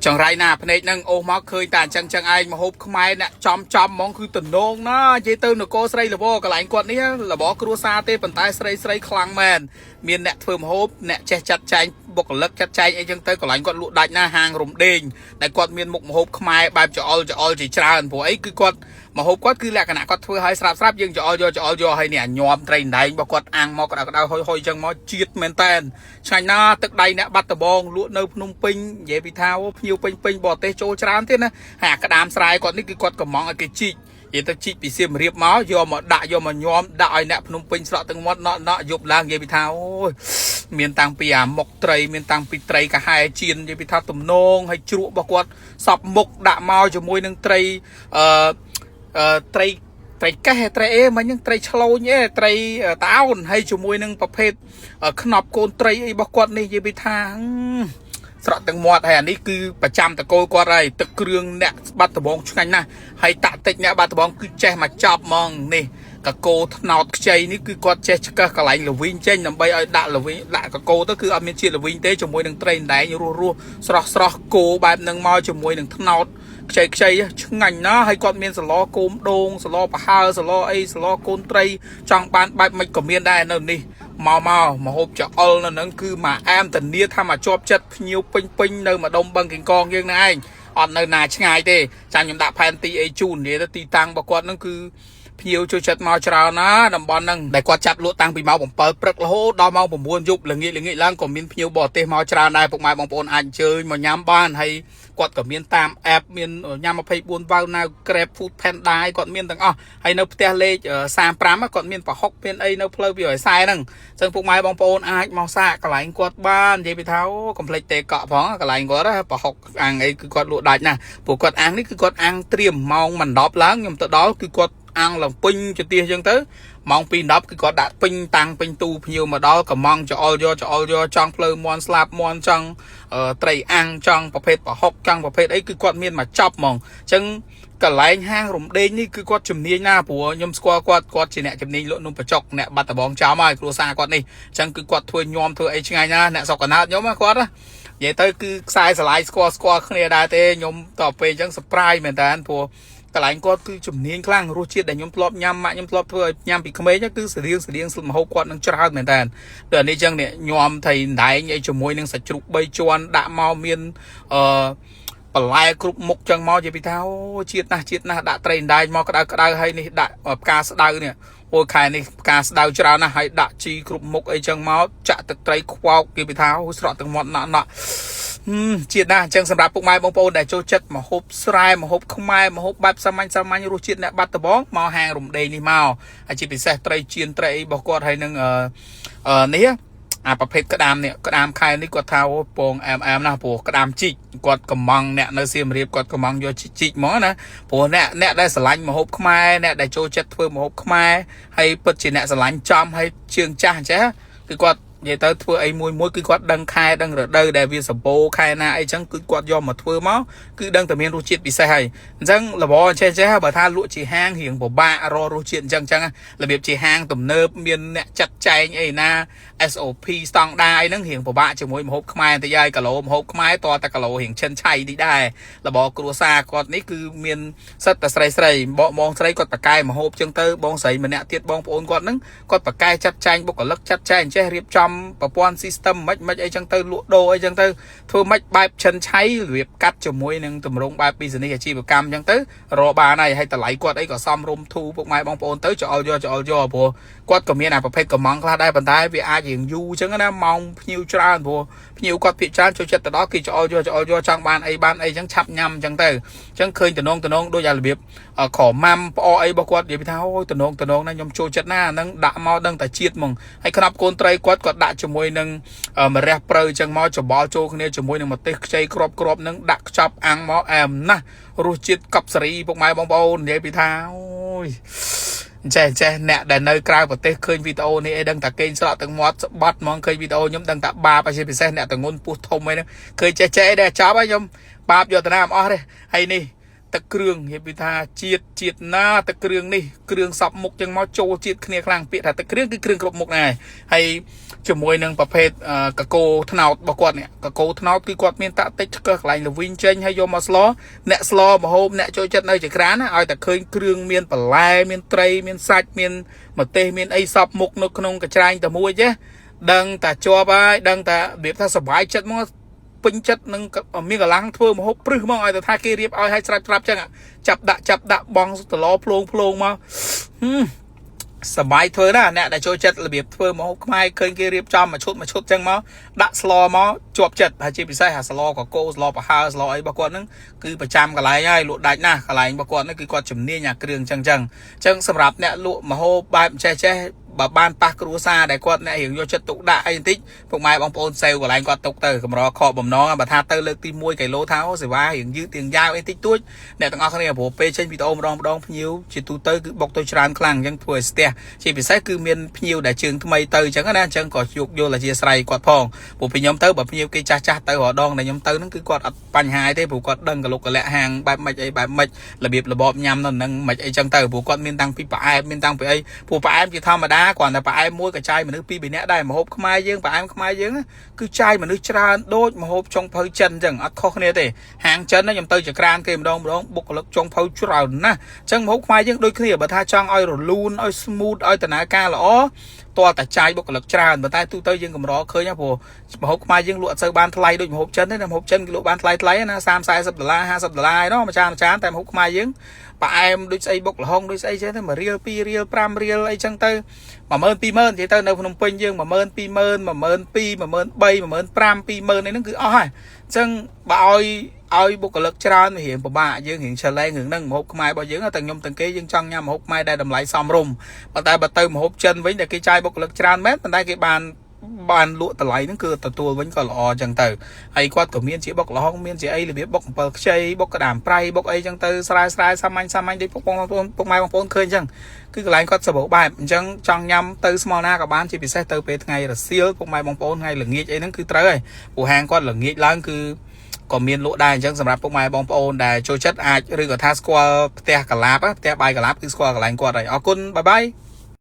ចង្រៃណាភ្នែកហ្នឹងអូសមកឃើញតែអញ្ចឹងចឹងឯងមហូបខ្មែរអ្នកចំចំហ្មងគឺតំនងណានិយាយទៅនគរស្រីលវកន្លែងគាត់នេះលវគ្រួសារទេប៉ុន្តែស្រីស្រីខ្លាំងមែនមានអ្នកធ្វើមហូបអ្នកចេះចាត់ចែងបុគ្គលិកចាត់ចែងអីចឹងទៅកន្លែងគាត់លក់ដាច់ណាហាងរំដេងតែគាត់មានមុខមហូបខ្មែរបែបចអុលចអុលជាច្រើនព្រោះអីគឺគាត់មហូបគាត់គឺលក្ខណៈគាត់ធ្វើឲ្យស្រាប់ស្រាប់យើងចអុលយកចអុលយកឲ្យនេះអាញោមត្រីដែងរបស់គាត់អាំងមកក្តៅក្តៅហុយហុយចឹងមកជាតិមែនតែនឆ្ងាញ់ណាស់ទឹកដៃអ្នកបាត់ដបងលក់នៅភ្នំពេញនិយាយពីថាអូភ្ញៀវពេញពេញបរទេសចូលច្រើនទៀតណាហើយអាក្តាមស្រែគាត់នេះគឺគាត់កំងឲ្យគេជីកនិយាយទៅជីកពីសៀមរាបមកយកមកដាក់យកមកញោមដាក់ឲ្យអ្នកភ្នំពេញស្រក់ទាំងមាត់ណក់ណក់យប់ឡើងនិយាយពីថាអូយមានតាំងពីអាមុកត្រីមានតាំងពីត្រីកាហែជៀននិយាយពីថាទំនងហើយជ្រក់របស់គាត់សពមុខដាក់មកជាមួយនឹងត្រីអឺ អឺត្រីត្រីកេះត្រីអេមិញហ្នឹងត្រីឆ្លូញអេត្រីតាអូនហើយជាមួយនឹងប្រភេទខ្នប់កូនត្រីអីរបស់គាត់នេះនិយាយពីថាស្រក់ទាំងមាត់ហើយអានេះគឺប្រចាំតកូលគាត់ហើយទឹកគ្រឿងអ្នកបាត់ដបងឆ្ងាញ់ណាស់ហើយតាក់តិចអ្នកបាត់ដបងគឺចេះមកចប់ហ្មងនេះកកោថ្នោតខ្ចីនេះគឺគាត់ចេះឆ្កឹះកន្លែងល្វីងចេញដើម្បីឲ្យដាក់ល្វីងដាក់កកោទៅគឺអត់មានជាតិល្វីងទេជាមួយនឹងត្រីដែងរស់រស់ស្រស់ស្រស់គោបែបនឹងមកជាមួយនឹងថ្នោត ខ្ចីខ្ចីឆ្ងាញ់ណាស់ហើយគាត់មានសឡគោមដូងសឡប្រហើសឡអីសឡកូនត្រីចង់បានបែបមិនក៏មានដែរនៅនេះមកមកមកហូបចអុលនៅហ្នឹងគឺមកអែមធានាថាមកជាប់ចិត្តភ្ញៀវពេញពេញនៅម្ដុំបឹងកេងកងយើងហ្នឹងឯងអត់នៅណាឆ្ងាយទេចាំខ្ញុំដាក់ផែនទីអីជូននិយាយទៅទីតាំងរបស់គាត់ហ្នឹងគឺភ្ញៀវចូលចិត្តមកច្រើនណាតំបន់ហ្នឹងដែលគាត់ចាប់លក់តាំងពីម៉ោង7ព្រឹករហូតដល់ម៉ោង9យប់ល្ងាចល្ងាចឡើងក៏មានភ្ញៀវបរទេសមកច្រើនដែរពុកម៉ែបងប្អូនអាចអញ្ជើញមកញ៉ាំបានហើយគាត់ក៏មានតាម app មានញ៉ាំ24វ៉ាវណាវ Grab Food Panda គាត់មានទាំងអស់ហើយនៅផ្ទះលេខ35គាត់មានប្រហុកមានអីនៅផ្លូវ240ហ្នឹងអញ្ចឹងពុកម៉ែបងប្អូនអាចមកសាកកន្លែងគាត់បាននិយាយពីថាអូកុំភ្លេចទេកក់ផងកន្លែងគាត់ប្រហុកអាំងអីគឺគាត់លក់ដាច់ណាស់ព្រោះគាត់អាំងនេះគឺគាត់អាំងត្រៀមម៉ោង10ឡើងខ្ញុំទៅដល់គឺគាត់អាំងឡើងពេញជាទៀសអញ្ចឹងទៅម៉ោង2:10គឺគាត់ដាក់ពេញតាំងពេញទូភ្ញៀវមកដល់កំងចអុលយកចអុលយកចង់ភ្លៅមន់ស្លាប់មន់ចង់ត្រីអាំងចង់ប្រភេទប្រហុកចង់ប្រភេទអីគឺគាត់មានមកចប់ហ្មងអញ្ចឹងកន្លែងហាងរំដេងនេះគឺគាត់ជំនាញណាស់ព្រោះខ្ញុំស្គាល់គាត់គាត់ជាអ្នកជំនាញលក់នំបញ្ចុកអ្នកបាត់ដបងចោលមកឲ្យគ្រួសារគាត់នេះអញ្ចឹងគឺគាត់ធ្វើញោមធ្វើអីឆ្ងាញ់ណាស់អ្នកស្រុកកណើតខ្ញុំគាត់ណានិយាយទៅគឺខ្សែស្រឡាយស្គាល់ស្គាល់គ្នាដែរទេខ្ញុំតទៅពេលអញ្ចឹង surprise មែនតើព្រោះកន្លែងគាត់គឺជំនាញខ្លាំងរសជាតិដែលខ្ញុំធ្លាប់ញ៉ាំម៉ាក់ខ្ញុំធ្លាប់ធ្វើឲ្យញ៉ាំពីក្មេងគឺស្រៀងស្រៀងស្លម្ហូបគាត់នឹងច្រើនមែនតើដូចនេះអញ្ចឹងនេះញោមថៃដែងអីជាមួយនឹងសាច់ជ្រូក3ជាន់ដាក់មកមានអឺបន្លែគ្រប់មុខចឹងមកនិយាយពីថាអូជាតិណាស់ជាតិណាស់ដាក់ត្រីដែងមកក្តៅក្តៅហើយនេះដាក់ផ្កាស្ដៅនេះអូខែនេះផ្កាស្ដៅច្រើនណាស់ហើយដាក់ជីគ្រប់មុខអីចឹងមកចាក់ទឹកត្រីខ្វោកគេពីថាអូស្រក់ទាំងមាត់ណាក់ណាក់ជាតិណាស់អញ្ចឹងសម្រាប់ពុកម៉ែបងប្អូនដែលចូលចិត្តមហូបស្រែមហូបខ្មែរមហូបបែបសាមញ្ញសាមញ្ញរសជាតិអ្នកបាត់ដបងមកហាងរំដេងនេះមកហើយជាពិសេសត្រីចៀនត្រីអីរបស់គាត់ហើយនឹងអឺនេះអាប្រភេទក្តាមនេះក្តាមខែនេះគាត់ថាអូពងអែមអែមណាស់ព្រោះក្តាមជីកគាត់កំងអ្នកនៅសៀមរាបគាត់កំងយកជីកជីកហ្មងណាព្រោះអ្នកអ្នកដែលស្រឡាញ់ម្ហូបខ្មែរអ្នកដែលចូលចិត្តធ្វើម្ហូបខ្មែរហើយពិតជាអ្នកស្រឡាញ់ចំហើយជើងចាស់អញ្ចេះគឺគាត់និយាយទៅធ្វើអីមួយមួយគឺគាត់ដឹងខែដឹងរដូវដែលវាសម្បូរខែណាអីចឹងគឺគាត់យកមកធ្វើមកគឺដឹងតែមានរសជាតិពិសេសហើយអញ្ចឹងលបចេះចេះបើថាលក់ជាហាងរៀងពិបាករករសជាតិអញ្ចឹងអញ្ចឹងរបៀបជាហាងទំនើបមានអ្នកចាត់ចែងអីណា SOP ស្តង់ដាអីហ្នឹងរៀងពិបាកជាមួយម្ហូបខ្មែរបន្តិចហើយគីឡូម្ហូបខ្មែរតតែគីឡូរៀងឈិនឆៃតិចដែរលបគ្រួសារគាត់នេះគឺមានសិតតែស្រីស្រីបងបងស្រីគាត់ប្រកែម្ហូបចឹងទៅបងស្រីម្នាក់ទៀតបងប្អូនគាត់ហ្នឹងគាត់ប្រកែចាត់ចែងបុគ្គលិកចាត់ចែងចេះរៀបចំប្រព័ន្ធ system មិនមិនអីចឹងទៅលក់ដូរអីចឹងទៅធ្វើម៉េចបែបឈិនឆៃរបៀបកាត់ជាមួយនឹងទម្រង់បែប business អាជីវកម្មចឹងទៅរកបានហើយហើយតម្លៃគាត់អីក៏សមរម្យធូរពុកម៉ែបងប្អូនទៅចអល់យកចអល់យកព្រោះគាត់ក៏មានអាប្រភេទកំងខ្លះដែរប៉ុន្តែវាអាចរៀងយូរចឹងណាម៉ោងភ្ញៀវច្រើនព្រោះភ្ញៀវគាត់ភាគច្រើនចូលចិត្តទៅដល់គេចអល់យកចអល់យកចង់បានអីបានអីចឹងឆាប់ញ៉ាំចឹងទៅចឹងឃើញតំណងតំណងដូចអារបៀបក្រម៉ាំផ្អកអីរបស់គាត់និយាយថាអូយតំណងតំណងណាខ្ញុំចូលចិត្តណាហ្នឹងដាក់មកដឹងតែជាតិហ្មងហើយខ្នាប់កូនត្រីគាត់គាត់ដាក់ជាមួយនឹងម្រះព្រៅចឹងមកច្បល់ចូលគ្នាជាមួយនឹងម្ទេសខ្ចីក្របក្របហ្នឹងដាក់ខ្ចប់អាំងមកអែមណាស់រសជាតិកប់សេរីពុកម៉ែបងប្អូននិយាយពីថាអូយអញ្ចេះអញ្ចេះអ្នកដែលនៅក្រៅប្រទេសឃើញវីដេអូនេះអីដឹងតែគេងស្រក់ទាំងមាត់ស្បាត់ហ្មងឃើញវីដេអូខ្ញុំដឹងតែបាបហើយជាពិសេសអ្នកតងន់ពោះធំអីហ្នឹងឃើញចេះចេះអីដែរចប់ហើយខ្ញុំបាបយកតាណាមិនអស់ទេហើយនេះ ទឹកគ្រឿងនិយាយពីថាជាតិជាតិណាទឹកគ្រឿងនេះគ្រឿងសពមុខចឹងមកចូលជាតិគ្នាខ្លាំងពាក្យថាទឹកគ្រឿងគឺគ្រឿងគ្រប់មុខដែរហើយជាមួយនឹងប្រភេទកកោត្នោតរបស់គាត់នេះកកោត្នោតគឺគាត់មានតាក់តិចឆ្កឹះកន្លែងល្វីងចេញហើយយកមកស្លអ្នកស្លមហូបអ្នកចូលចិត្តនៅចក្រានណាឲ្យតែឃើញគ្រឿងមានបន្លែមានត្រីមានសាច់មានម្ទេសមានអីសពមុខនៅក្នុងកញ្ច្រែងតែមួយចេះដឹងតែជាប់ហើយដឹងតែរបៀបថាសុបាយចិត្តមកពេញចិត្តនឹងមានកម្លាំងធ្វើមហូបព្រឹសមកឲ្យតែថាគេរៀបឲ្យឲ្យស្រាប់ស្រាប់ចឹងចាប់ដាក់ចាប់ដាក់បងត្រឡភ្លងភ្លងមកហឹមសបាយធ្វើណាអ្នកដែលចូលចិត្តរបៀបធ្វើម្ហូបខ្មែរឃើញគេរៀបចំមួយឈុតមួយឈុតចឹងមកដាក់ស្លមកជាប់ចិត្តហើយជាពិសេសអាស្លកកោស្លប្រហើស្លអីរបស់គាត់ហ្នឹងគឺប្រចាំកន្លែងហើយលក់ដាច់ណាស់កន្លែងរបស់គាត់ហ្នឹងគឺគាត់ជំនាញអាគ្រឿងចឹងចឹងចឹងសម្រាប់អ្នកលក់ម្ហូបបែបចេះចេះបើបានប៉ះគ្រួសារដែលគាត់អ្នករៀងយកចិត្តទុកដាក់អីបន្តិចពុកម៉ែបងប្អូនសេវកន្លែងគាត់ទុកទៅកម្រខកបំណងបើថាទៅលើកទី1គីឡូថាអូសេវារៀងយឺតរៀងយ៉ាវអីតិចតួចអ្នកទាំងអស់គ្នាព្រោះពេលចេញវីដេអូម្ដងម្ដងភ្ញៀវជាទូទៅគឺបុកទៅច្រើនខ្លាំងអញ្ចឹងធ្វើឲ្យស្ទះជាពិសេសគឺមានភ្ញៀវដែលជើងថ្មីទៅអញ្ចឹងណាអញ្ចឹងក៏យោគយល់អធិស្ឋានគាត់ផងព្រោះពីខ្ញុំទៅបើភ្ញៀវគេចាស់ចាស់ទៅរដងដែលខ្ញុំទៅហ្នឹងគឺគាត់អត់បញ្ហាទេព្រោះគាត់ដឹងកលុកកលៈហាងបែបម៉េចអីបែបម៉េចរបៀបរបបញ៉ាំនៅនឹងម៉េចអីចឹងទៅព្រោះគាត់មានតាំងពីផ្អែមមានតាំងពីអីព្រោះផ្អែមជាធម្មតាគ្រាន់តែផ្អែមមួយកចាយមនុស្សពីរបីនាក់ដែរម្ហូបខ្មែរយើងផ្អែមខ្មែរយើងគឺចាយមនុស្សច្រើនដូចម្ហូបចុងភៅចិនចឹងអត់ខុសគ្នាទេហាងចិនខ្ញុំទៅចក្រានគេម្ដងម្ដងបុគ្គលិកចុងភៅច្រើនណាស់ចឹងម្ហូបខ្មែរយើងដូចគ្នាបើថាចង់ឲ្យរលូនឲ្យ smooth ឲ្យដំណើរការល្អតើតែចាយបុគ្គលិកច្រើនប៉ុន្តែទូទៅយើងកម្រឃើញព្រោះម្ហូបខ្មែរយើងលក់អត់សូវបានថ្លៃដូចម្ហូបចិនទេណាម្ហូបចិនគេលក់បានថ្លៃថ្លៃណា30 40ដុល្លារ50ដុល្លារឯណោះមួយចានមួយចានតែម្ហូបខ្មែរយើងផ្អែមដូចស្អីបុកល្ហុងដូចស្អីចឹងទៅ1រៀល2រៀល5រៀលអីចឹងទៅ10000 20000និយាយទៅនៅភ្នំពេញយើង10000 20000 12000 13000 15000 20000នេះហ្នឹងគឺអស់ហើយអញ្ចឹងបើឲ្យឲ្យបុគ្គលិកច្រើនវារៀងពិបាកយើងរៀង challenge រឿងហ្នឹងម្ហូបខ្មែររបស់យើងតែខ្ញុំទាំងគេយើងចង់ញ៉ាំម្ហូបខ្មែរដែលតម្លៃសមរម្យប៉ុន្តែបើទៅម្ហូបចិនវិញដែលគេចាយបុគ្គលិកច្រើនមែនប៉ុន្តែគេបានបានលក់តម្លៃហ្នឹងគឺទទួលវិញក៏ល្អអញ្ចឹងទៅហើយគាត់ក៏មានជាបុកល្ហុងមានជាអីរបៀបបុកអំពិលខ្ចីបុកក្តាមប្រៃបុកអីចឹងទៅស្រែស្រែសាមញ្ញសាមញ្ញដូចពុកបងប្អូនពុកម៉ែបងប្អូនឃើញអញ្ចឹងគឺកន្លែងគាត់សម្បូរបែបអញ្ចឹងចង់ញ៉ាំទៅស្មល់ណាក៏បានជាពិសេសទៅពេលថ្ងៃរសៀលពុកម៉ែបងប្អូនថ្ងៃល្ងាចអីហ្នឹងគឺត្រូវហើយព្រោះហាងគាត់ល្ងាចឡើងគឺក៏មានលក់ដែរអញ្ចឹងសម្រាប់ពុកម៉ែបងប្អូនដែលចូលចិត្តអាចឬក៏ថាស្គាល់ផ្ទះកាឡាបផ្ទះបាយកាឡាបគឺស្គាល់កន្លែងគាត់ហើយអរគុណ bye bye.